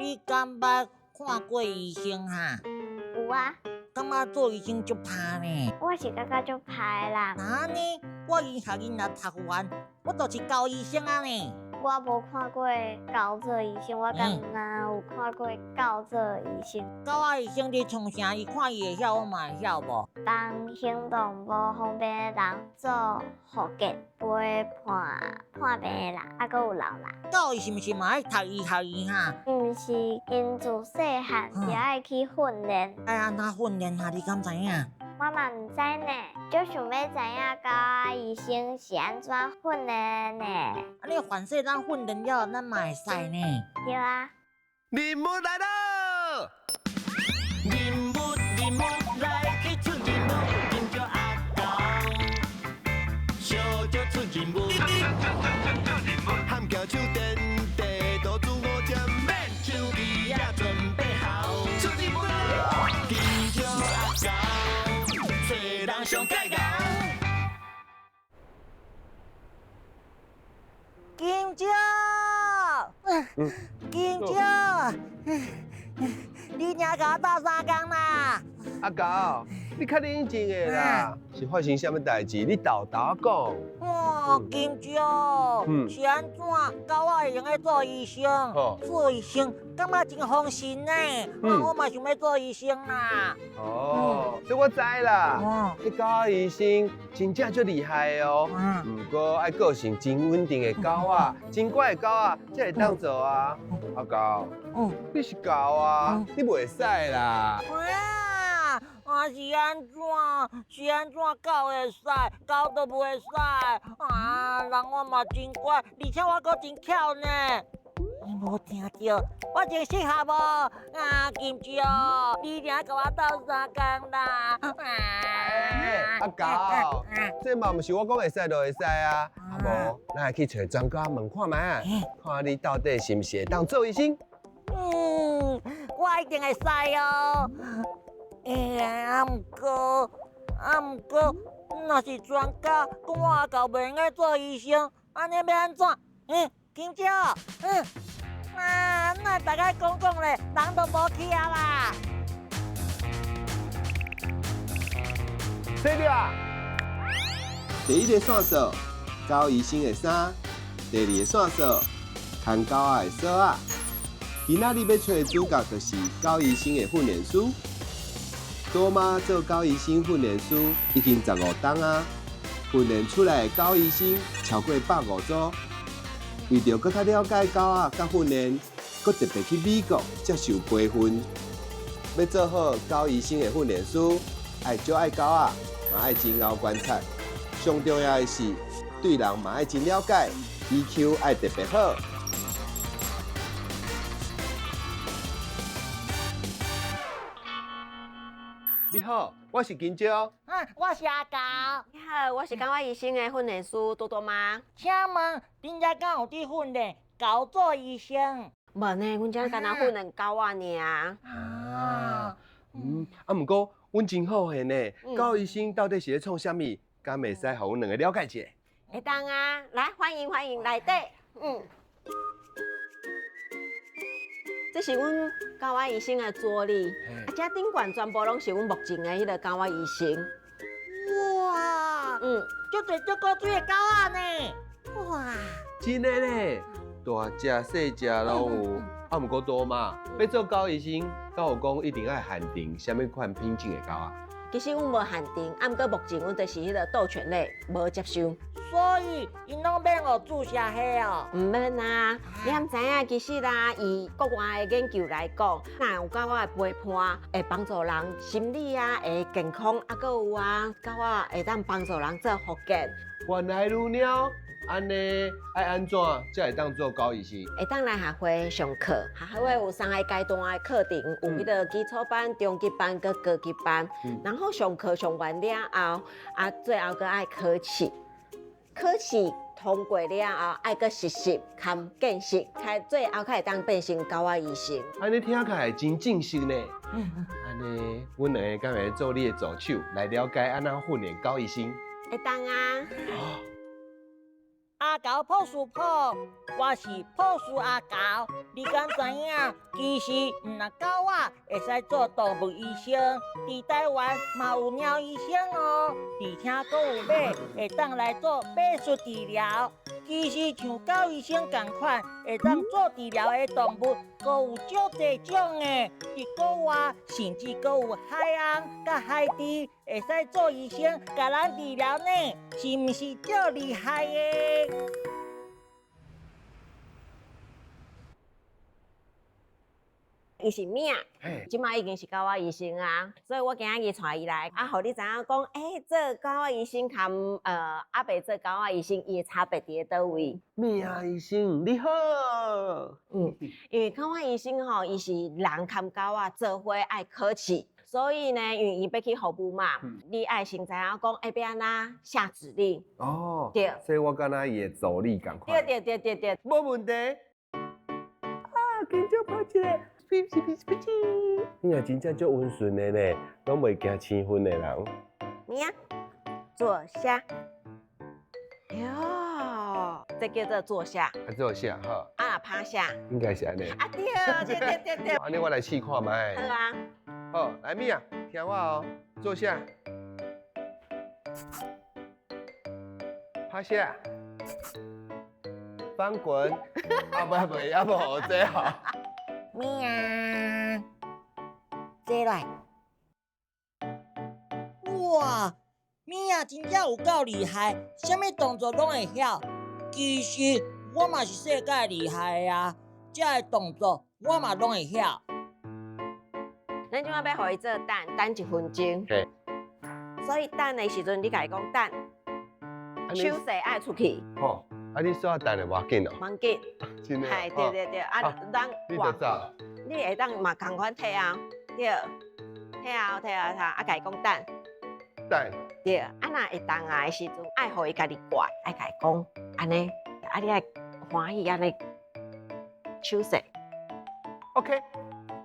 你敢捌看過醫生哈？有啊。感覺做醫生足歹呢？我是感覺足歹啦。哪呢？我醫學院若讀完，我就是狗醫生啊呢。我無看過狗做醫生，我敢若有看過狗做醫生。狗仔醫生佇創啥？伊看伊會曉，我嘛會曉無？幫行動無方便的人做復健，陪伴破病的人，啊，閣有老人。狗伊是毋是嘛愛讀醫學院哈？毋是，𪜶自細漢就愛去訓練。愛按怎訓練哈？你敢知影？我嘛毋知呢，就想欲知影狗仔醫生是按怎訓練的。啊，你反正咱訓練了，咱嘛會使呢。對啊。任務來囉！任務任務來去出任務，緊張阿狗，小少出任務。喊叫手電地，多煮五針，免手機也準備好，出任務囉！緊張阿狗，找人上蓋𠢕。金蕉，金蕉，你爾共我鬥相共啦！阿狗，你較冷靜的啦，是發生啥物代誌？你沓沓仔講。哇，金蕉，是按怎？狗仔會用得做醫生，做醫生感覺真風神呢。我嘛想欲做醫生啦。哦，這我知啦。彼狗仔醫生真正足厲害的哦。毋過愛個性真穩定的狗仔，真乖的狗仔，才會當做啊。阿狗，你是狗啊，你袂使啦。啊，是按怎？是按怎狗會使，狗都袂使？啊，人我嘛真乖，而且我閣真巧呢。你無聽著，我真適合無？啊，金蕉，你爾共我鬥相共啦！欸，阿狗，這嘛毋是我講會使就會使啊。啊無，咱來去揣專家問看覓啊，看你到底是毋是會當做醫生？嗯，我一定會使哦。欸，啊毋過，啊毋過，若是專家講我阿狗袂用得做醫生，按呢欲按怎？嗯，金蕉，啊，那大家講講咧，人都無去啊啦。對了啊！第一個線索，狗醫生的衫；第二個線索，牽狗仔的索仔。今仔日欲揣的主角就是狗醫生的訓練師。多媽做狗醫生訓練師已經15冬啊，訓練出來的狗醫生超過150組。為著閣較了解狗仔佮訓練，閣特別去美國接受培訓。欲做好狗醫生的訓練師，愛足愛狗仔，嘛愛真𠢕觀察。上重要的是，對人嘛愛真了解，EQ 愛特別好。你好，我是金蕉。我是阿狗。你好，我是狗仔醫生的訓練師多多媽。請問，恁遮敢有佇訓練狗做醫生？無呢，阮遮干焦訓練狗仔爾。啊，啊，毋過，阮真好奇呢，狗醫生到底是咧創啥物？敢會使予阮兩個了解一下？會當啊，來，歡迎歡迎，內底，這是阮狗仔醫生的助理，啊，這頂懸全部攏是阮目前的彼個狗仔醫生。哇，足濟足古錐的狗仔呢，哇！真的呢，大隻細隻攏有，啊，毋過多媽，欲做狗醫生，敢有講一定愛限定啥物款品種的狗仔？其實阮無限定，啊，毋過目前阮就是彼個鬥犬類無接受。所以𪜶攏免予注射彼哦？毋免啊，你敢知影？其實啦，以國外的研究來講，若有狗仔的陪伴，會幫助人心理啊，會健康，啊，閣有啊，狗仔會當幫助人做復健。原來如此。按呢愛按怎才會當做狗醫生？會當來學會上課，學會有三個階段的課程，有彼個基礎班、中級班、閣高級班。然後上課上完了後，啊，最後閣愛考試，考試通過了後，愛閣實習兼見習，才最後才會當變成狗仔醫生。按呢聽起來真正式呢。按呢，阮兩个敢會做你的助手，來了解按怎訓練狗醫生？會當啊。阿狗破事婆，我是破事阿狗。你敢知影？其实毋若狗仔会使做动物医生，伫台湾嘛有猫医生哦，而且阁有马会当来做马术治疗。其实像狗医生仝款，会当做治疗的动物，阁有足济种的。伫国外，甚至阁有海翁佮海猪，会使做医生，共人治疗呢，是毋是足厉害的？伊是命，这马已经是狗仔医生啊，所以我今仔日带伊来，啊，予你知影讲，欸，做狗仔医生含犹未做狗仔医生，伊的差别伫咧佗位？命医生，你好。因为狗仔医生吼，伊是人含狗仔做伙爱考试，所以呢，因为伊欲去服务嘛，你爱先知影讲，欸，欲按怎下指令。哦，对。所以我敢若伊的助理仝款。对对对对对。无问题。啊，紧张拍一个。哔哔哔哔哔，你也真正足温顺的呢，拢袂惊生分的人。咪啊，坐下。哟，这叫做坐下。啊，坐下哈。啊，趴下。应该是按呢。啊对对对对对。按呢我来试看觅。好啊。好，来咪啊，听我哦，坐下。趴下。翻滚。啊不不，也无好这吼。咪啊，坐来！哇，咪啊，真正有够厉害，啥物动作拢会晓。其实我嘛是世界厉害的啊，这个动作我嘛拢会晓。咱这马欲予伊做等，等一分钟。嘿。所以等的时阵，你共伊讲等，手势爱出去。好。啊，你煞等的无要紧哦。无要紧。真的。嘿，对对对，啊，咱你就走。你会当嘛仝款退后，对，退后退后退后，啊，共伊讲等。等。对，啊，若会动啊的时阵，爱予伊家己过，爱共伊讲，按呢，啊，你爱欢喜按呢，手势。 OK。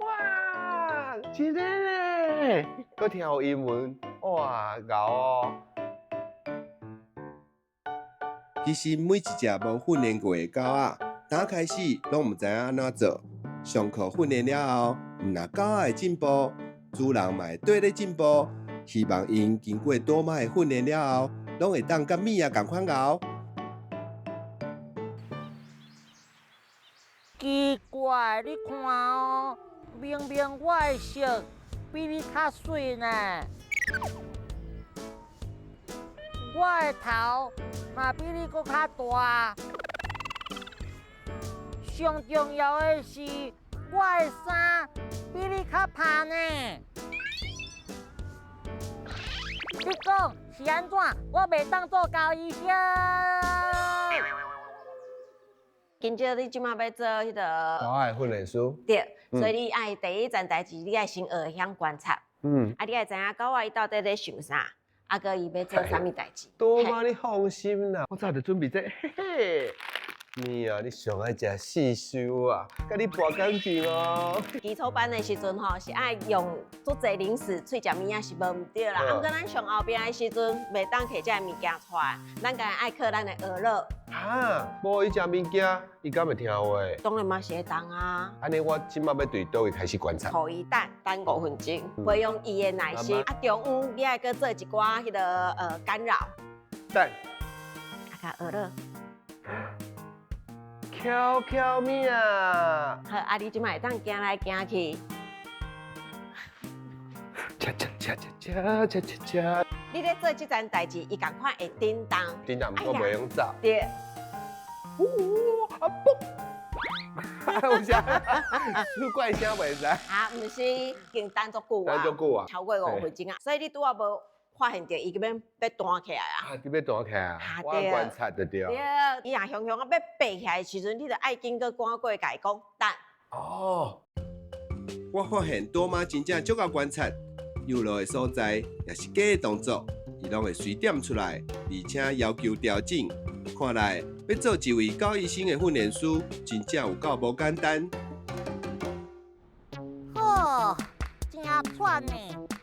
哇，真的咧，阁听有英文，哇，𠢕哦。其实每一只无训练过的狗仔，刚开始拢毋知影按怎做。上课训练了后，毋若狗仔会进步，主人嘛会缀咧进步。希望𪜶经过多妈的训练了后，拢会当佮米仔仝款𠢕。奇怪，你看哦，明明我的色比你较媠呢。我的头嘛比你阁较大，上重要的是我的衫比你较曬呢。你讲是按怎？我袂当做狗医生。今朝你这马欲做彼个狗仔的训练师。对，所以你爱第一件代志，你爱先学会晓观察。啊，你爱知影狗仔伊到底咧想啥？啊阁伊欲做啥物代志？多妈，你放心啦，我早就准备这，嘿嘿。你啊，你上爱食四修啊，共你搏感情哦。基础班的时阵吼，是爱用足济零食，喙食物仔是无毋对啦。啊，毋过咱上后壁的时阵，袂当提这个物件出来，咱家爱靠咱的学乐。哈，无伊食物件，伊敢会听话？当然嘛是会当啊。按呢，我这马欲对佗位开始观察。予伊等等五分钟，培养伊的耐心。啊，中间你爱阁做一寡彼个干扰。等。啊，共学乐。悄悄咪啊！好，啊，你这马会当行来行去。恰恰恰恰恰恰恰恰。你咧做这件代志，伊仝款会叮当。叮当，毋过袂用走。对。呜呜啊嘣！有啥？出怪声袂使。啊，毋是，已经等足久啊。等足久啊。超过五分钟啊，所以你拄仔无发现著伊这边欲弹起来啊！啊，伊欲弹起来啊！我观察著对。对，伊若雄雄啊欲爬起来的时阵，你著爱紧阁赶过去共伊讲等。哦。我发现多妈真正足𠢕观察，游乐的所在，也是假的动作，伊拢会随点出来，而且要求调整。看来欲做一位狗医生的训练师，真正有够无简单。好，真喘呢！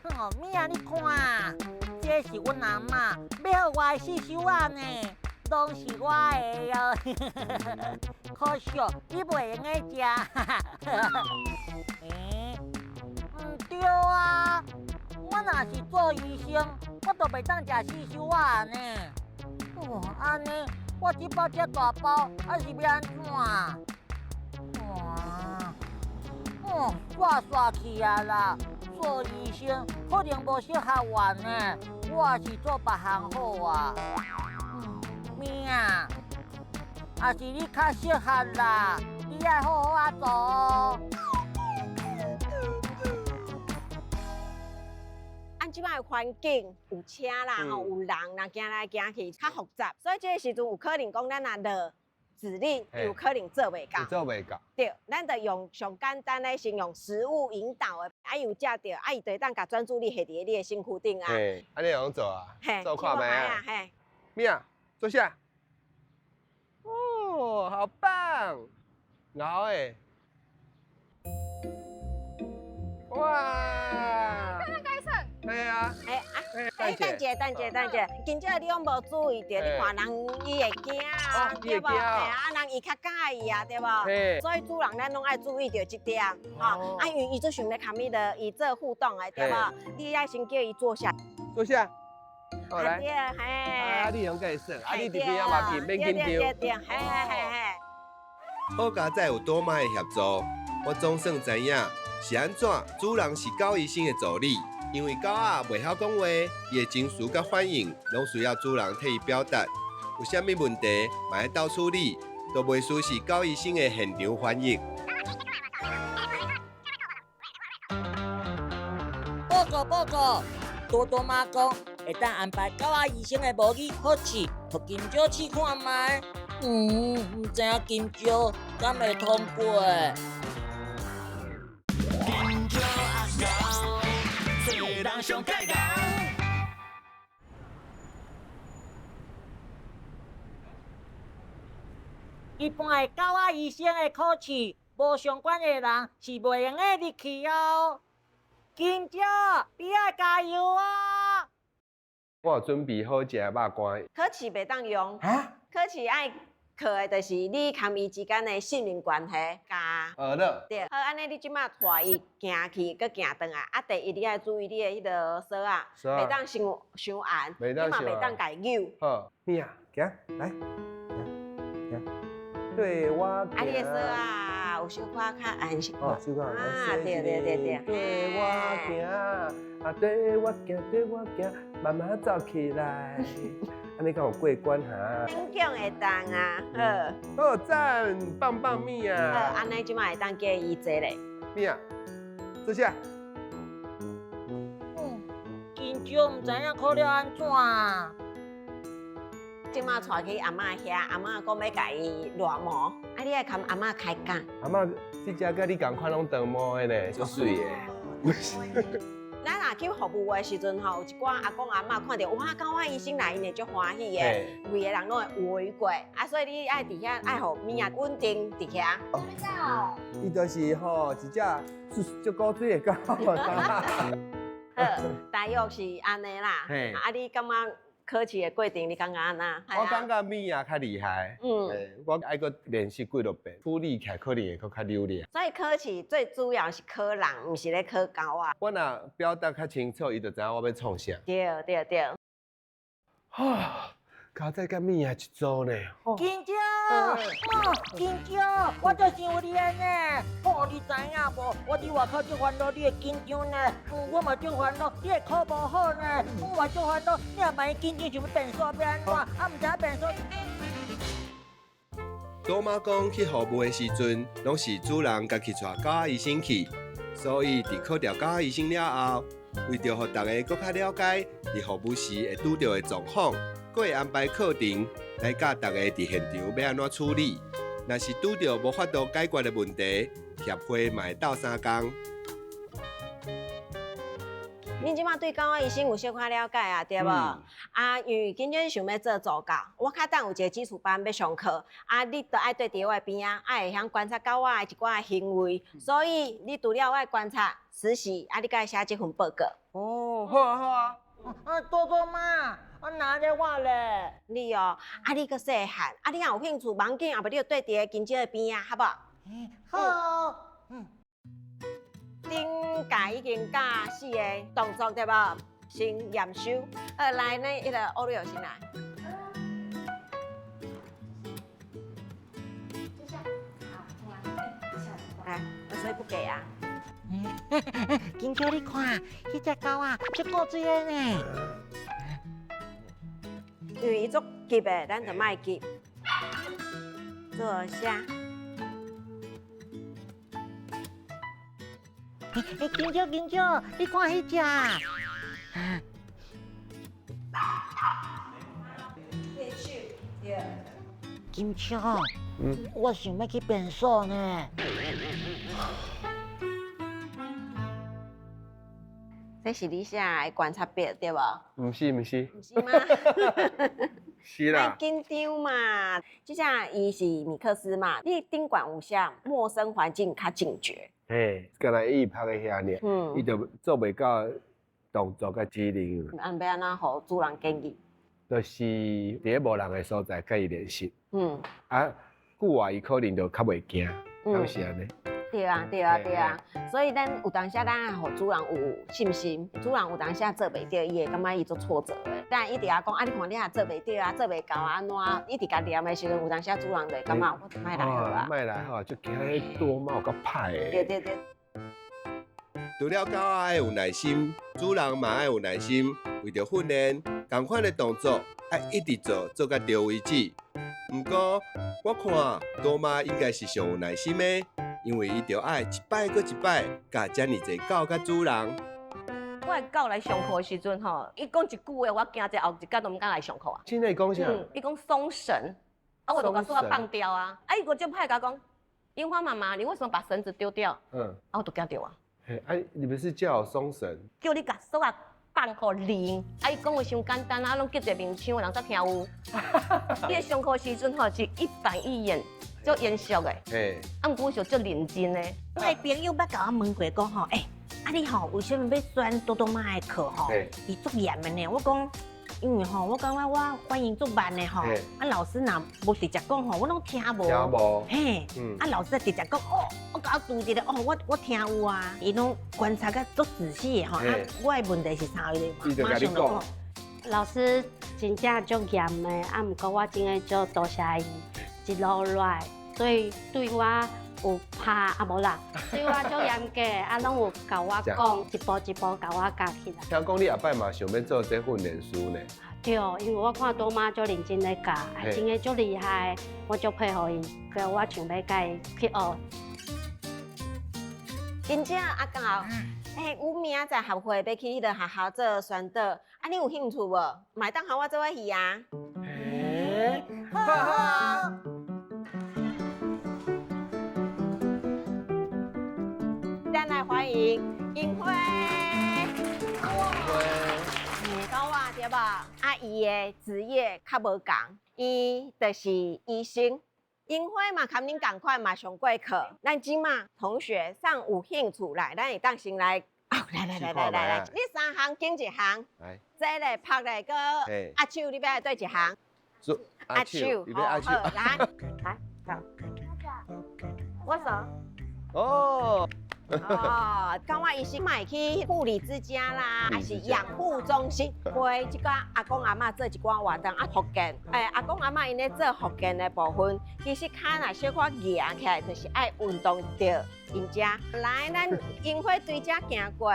好，咪啊，你看，这是阮阿嬷欲予我的四手仔呢。攏是我的喲。可惜你袂用得食。欸，毋對啊！我若是做醫生，我就袂當食死鏽仔呢。哦，按呢，我這包這大包，啊是欲按怎？哇！哦，煞煞去啊啦！做醫生可能無適合我呢，我還是做別項好啊。咪啊，還是你較適合啦，你愛好好啊做哦。按這擺環境有車啦，吼有人啦，行來行去較複雜，所以這個時陣有可能講咱若落指令，有可能做袂到。做袂到。對，咱就用上簡單的，先用食物引導的，啊，伊有食著，啊，伊就會當共專注力下佇你的身軀頂啊。嘿，按呢會用做啊？做看覓啊？嘿。咪啊，坐下。哦，好棒！𠢕的。哇！對啊，欸啊，欸，等一下，等一下，等一下，今朝你攏無注意著，你看人伊會驚啊，對無？嘿啊，人伊較佮意啊，對無？所以主人咱攏愛注意著這點，吼。啊，因為伊做想欲共伊的，伊做互動的，對無？你愛先叫伊坐下。坐下。好來。對，嘿。啊，你用佮伊耍，啊，你佇邊仔嘛去，免緊張。對對對，嘿嘿嘿。好佳哉有多媽的協助，我總算知影是按怎主人是狗醫生的助理。因為狗仔袂曉講話，伊的情緒佮反應攏需要主人替伊表達。有啥物問題，嘛愛鬥處理，都袂輸是狗醫生的現場翻譯。報告報告，多多媽講會當安排狗仔醫生的模擬考試，予金蕉試看覓。毋知影金蕉敢會通過？金蕉阿狗，做人上蓋𠢕。一般的狗仔醫生的考試，無相關的人是袂用得入去哦。金蕉，你愛加油哦！我有準備好一个肉乾。考試袂當用。啊？考試愛考的就是你佮伊之間的信任關係，佮。了。對，好，按呢你這馬帶伊行去，閣行轉來。啊，第一你愛注意你的彼个索仔，袂當傷傷絚，你嘛袂當共伊扭。好，咪啊，行，來，行，行，對我行。啊，你的索仔有小可較絚一哦，小可啊，對對對對。對我行，啊，對我行，對我行，慢慢走起來。按呢敢有過關哈？勉強會當啊，好。好讚，棒棒咪啊！好，按呢這馬會當叫伊坐咧。咪啊，坐下。金蕉毋知影考了按怎啊？這馬帶去阿嬤遐，阿嬤講欲共伊捋毛，啊，你愛共阿嬤開講。阿嬤，這隻佮你仝款攏長毛的呢，足媠的。咱若去服務的時陣吼，有一寡阿公阿嬤看著哇，狗仔醫生來，𪜶會足歡喜的，圍的人攏會圍過，啊，所以你愛佇遐愛予物仔穩定佇遐。伊就是吼一隻足古錐的狗。好，大約是按呢啦。啊，你感覺考試的過程你感覺按怎？我感覺咪仔較厲害。我愛閣練習幾落遍，處理起來可能會閣較流利。所以考試最主要是考人，毋是咧考狗仔。我若表達較清楚，伊就知影我欲創啥。對對對。啊，佳哉佮咪仔一組呢。金蕉，哦，金蕉，我足想你的呢。哦，你知影無？我佇外口足煩惱，你會緊張呢。我嘛足煩惱，你會考無好呢。我嘛足煩惱，你若萬一緊張想欲變數欲按怎？啊，毋知影變數。多媽講去服務的時陣，攏是主人家己帶狗仔醫生去，所以佇考著狗仔醫生了後，為著予大家閣較了解佇服務時會拄著的狀況，閣會安排課程來教大家佇現場欲按怎處理。若是拄著無法度解決的問題，協會嘛會鬥相共。恁這馬對狗仔醫生有小可了解啊，對無？啊，因為今日想欲做助教，我較等有一个基礎班欲上課，啊，你都愛綴佇我的邊仔，愛會曉觀察狗仔的一寡行為，所以你除了愛觀察實習，啊，你閣愛寫這份報告。哦，好啊，好啊。啊，多多媽，啊哪咧我咧？你哦，啊你閣細漢，啊你若有興趣，無要緊，後壁你就綴佇个金蕉的邊啊，好無？好，嗯。頂屆已經教四個動作對無？先驗收。來，咱彼個奧利奧先來。來，所以不給啊。金蕉你看，彼隻狗啊，足古錐的呢。因為伊足急的，咱就莫急。坐下。欸，金蕉金蕉，你看彼隻。金蕉，我想欲去便所呢。這是你寫的觀察筆對無？毋是毋是。毋是嗎？是啦。莫緊張嘛，這隻伊是米克斯嘛，你頂懸有啥陌生環境較警覺。嘿，敢若伊拍咧遐爾，伊就做袂到動作佮指令。按欲按怎予主人建議？就是佇咧無人的所在，佮伊練習。啊，久啊，伊可能就較袂驚，敢是按呢？對啊，對啊，對啊。所以咱有當時咱愛予主人有信心，主人有當時做袂著，伊會感覺伊足挫折的。但伊佇遐講，啊，你看你也做袂著啊，做袂到啊，按怎？一直共念的時陣，有當時主人就會感覺我就莫來好啊。莫來好，就驚彼多貓較歹的。對對對。除了狗仔愛有耐心，主人嘛愛有耐心。為著訓練，仝款的動作愛一直做，做到對為止。毋過，我看多媽應該是上有耐心的，因為伊著愛一擺閣一擺教遮爾濟狗佮主人。我的狗來上課的時陣吼，伊講一句話，我驚這後一工都毋敢來上課啊。真的講啥？伊講鬆繩，啊，我就共索仔放掉啊。啊，伊閣足歹共我講，櫻花媽媽，你為什麼把繩子丟掉？啊，我就驚著啊。嘿，啊，你不是叫我鬆繩？叫你共索仔放予零，啊，伊講話傷簡單啊，攏激一面牆，人才聽有。伊上課時陣吼是一板一眼，足嚴肅的。嘿。啊，毋過是足認真的。我的朋友捌共我問過講吼，欸，啊你吼為啥物欲選多多媽的課吼？伊足嚴的呢。我講，因為吼，我感覺我反應足慢的吼。啊，老師若無直接講吼，我攏聽無。聽無。嘿。啊，老師直接講，哦，我共我拄一個，哦，我聽有啊。伊攏觀察甲足仔細的吼。啊，我的問題是啥物？伊就共你講。老師真正足嚴的，啊，毋過我真的足多謝伊一路來對對我有拍啊無啦，對我足嚴格，啊，攏有共我講，一步一步共我教起來。聽講你後擺嘛想欲做這訓練師呢？對，因為我看多媽足認真咧教，啊，真的足厲害，我足佩服伊，所以我想欲共伊去學。真正阿狗，欸，阮明仔載協會欲去彼个學校做宣導，啊，你有興趣無？嘛會當和我做伙去啊。欸，好好。咱來歡迎櫻花。狗仔對無？啊，伊的職業較無仝，伊就是醫生。櫻花嘛，含恁仝款嘛上過課。咱這馬同學上有興趣來，咱會當先來。哦，來來來來來來，你三項揀一項。來。這個拍咧閣握手，你欲愛對一項？握手，你欲握手。來來，好。我手。哦。哦，感覺醫生嘛會去護理之家啦，還是養護中心，陪這寡阿公阿嬤做一寡活動啊，復健。欸，阿公阿嬤𪜶咧做復健的部分，其實跤若小可硬起來，就是愛運動著𪜶遮。來，咱櫻花對遮行過。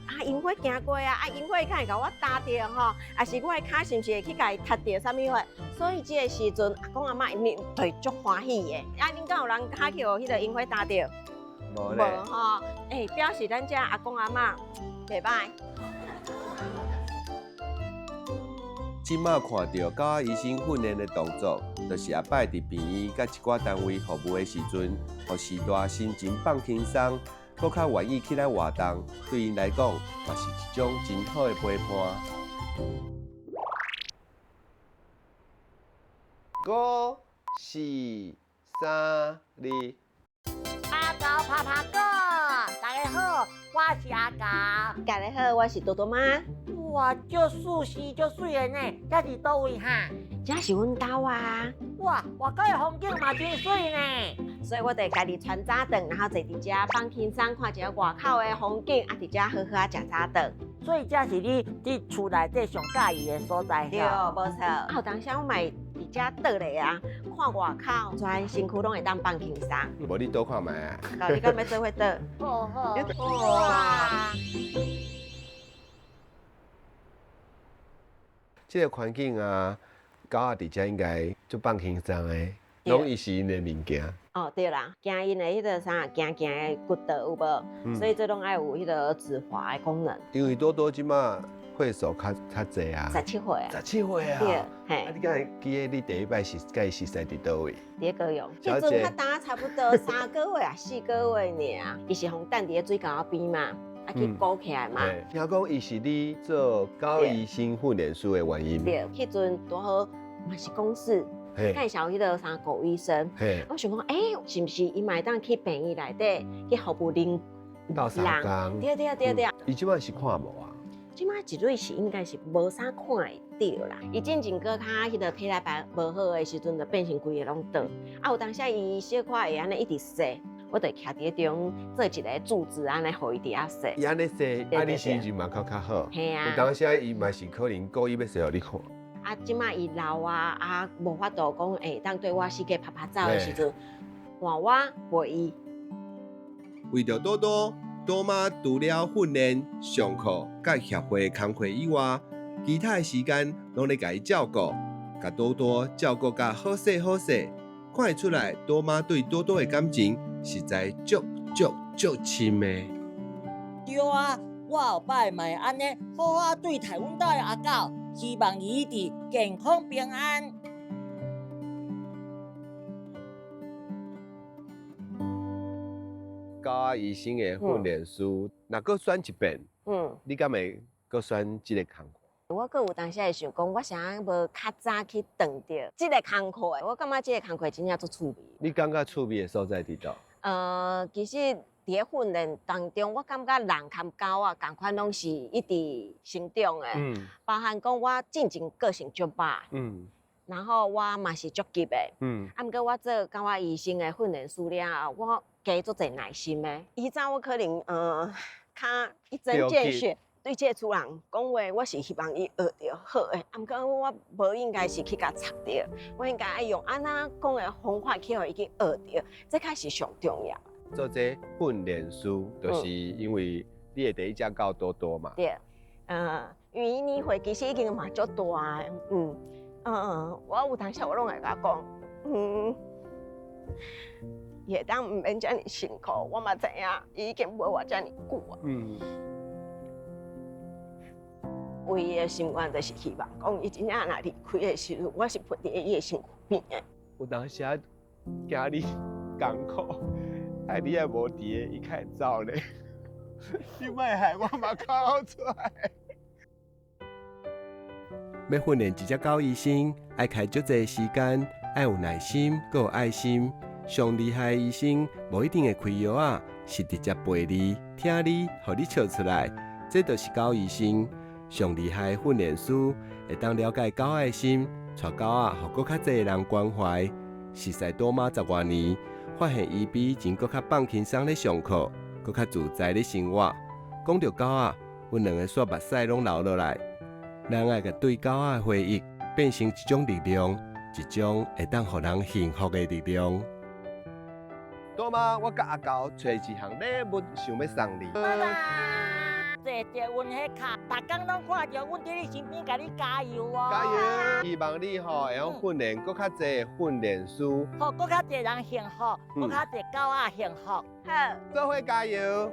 啊，櫻花行過啊，啊，櫻花敢會共我踏著吼，啊是我的跤是毋是會去共伊踢著啥物貨？所以這個時陣，阿公阿嬤𪜶對足歡喜的。啊，恁敢有人跤去予彼個櫻花踏著？無咧。無吼，欸，表示咱遮阿公阿嬤袂歹。這馬看著狗仔醫生訓練的動作，就是後擺佇病院佮一寡單位服務的時陣，予序大心情放輕鬆。閣較願意起來活動，對𪜶來講嘛是一種真好的陪伴。五、四、三、二。阿狗拍拍果，大家好，我是阿狗。大家好，我是多多媽。哇，足舒適，足媠的呢，這是佗位哈？這是阮兜啊。哇，外口的風景嘛真媠呢。所以我就家己穿早頓，然後坐佇遮放輕鬆，看一下外口的風景，啊，佇遮好好啊食早頓。所以這是你佇厝內底上佮意的所在。對，無錯。啊，有當時我嘛會佇遮倒咧啊，看外口，全身軀攏會當放輕鬆。無你倒看覓啊？𠢕你敢欲做伙倒？好好。哇！這個環境啊，狗仔佇遮應該足放輕鬆的，攏伊是𪜶的物件。哦，對啦，驚𪜶的彼個啥，行行的骨頭有無？所以這攏愛有彼個止滑的功能。因為多多這馬歲數較較濟啊， 17歲啊。 17歲啊。對，嘿。啊，你敢會記得你第一擺是佮伊熟似佇佗位？佇高雄。彼陣較焦差不多3個月啊，4個月爾。伊是予等佇咧水溝仔邊嘛，啊去鼓起來嘛。聽講伊是你做狗醫生訓練師的原因。對，彼陣拄好嘛是公視。介紹彼個啥狗醫生，我想講，欸，是毋是伊嘛會當去病院內底去服務恁鬥相共？對對對對。伊這擺是看無啊？這擺一類是應該是無啥看會著啦。伊進前閣較彼個體力排無好的時陣，就變成規个攏倒。啊，有當時伊小可會按呢一直踅，我就徛佇咧中做一個柱子按呢，予伊佇遐踅。伊按呢踅，啊，你心情嘛較較好。嘿啊。有當時伊嘛是可能故意欲踅予你看。啊，這擺伊老啊，啊，無法度講會當對我四界拍拍走的時陣，換我陪伊。為著多多，多媽除了訓練、上課、佮協會工課以外，其他的時間攏咧共伊照顧，共多多照顧甲好勢好勢，看會出來多媽對多多的感情實在足足足深的。對啊，我後擺嘛會按呢好好對待阮兜的阿狗，希望伊一直健康平安。狗仔醫生的訓練師，若閣選一遍，你敢會閣選這个工課？我閣有當時會想講，我啥無較早去轉著這個工課？我感覺這個工課真正足趣味。你感覺趣味的所在佇佗？其實佇咧訓練當中，我感覺人含狗仔仝款攏是一直成長的。包含講我進前個性足歹。然後我嘛是足急的。啊，毋過我做狗仔醫生的訓練師了後，我加足濟耐心的。以前我可能較一針見血對這個主人講話，我是希望伊學著好的。啊，毋過我無應該是去共插著，我應該愛用按怎講的方法去予伊去學著，這較是上重要。做這訓練師，就是因為你的第一隻狗多多嘛。對，因為伊年歲其實已經嘛足大的，我有當時我攏會共講，伊會當毋免遮爾辛苦，我嘛知影，伊已經無活遮爾久啊。唯一的心願就是希望講，伊真正若離開的時陣，我是陪佇伊的身軀邊的。有當時啊，驚你艱苦，啊你也無佇咧，伊較會走咧。你莫害我嘛哭出來。欲訓練一隻狗醫生，愛開足濟時間，愛有耐心，閣有愛心。上厲害的醫生，無一定會開藥仔，是直接陪你、聽你，予你笑出來。這就是狗醫生。上厲害的訓練師，會當了解狗仔的心，帶狗仔予閣較濟的人關懷。熟似多媽十外年，發現伊比以前閣較放輕鬆咧上課，閣較自在咧生活。講著狗仔，阮兩个煞目屎攏流落來。咱愛共對狗仔的回憶變成一種力量，一種會當予人幸福的力量。多媽，我佮阿狗揣一項禮物，想欲送你。拜拜。謝謝阮彼卡，逐工攏看著阮佇你身邊，共你加油哦！加油！希望你吼會曉訓練閣較濟訓練師，予閣較濟人幸福，閣較濟狗仔幸福。好，做伙加油！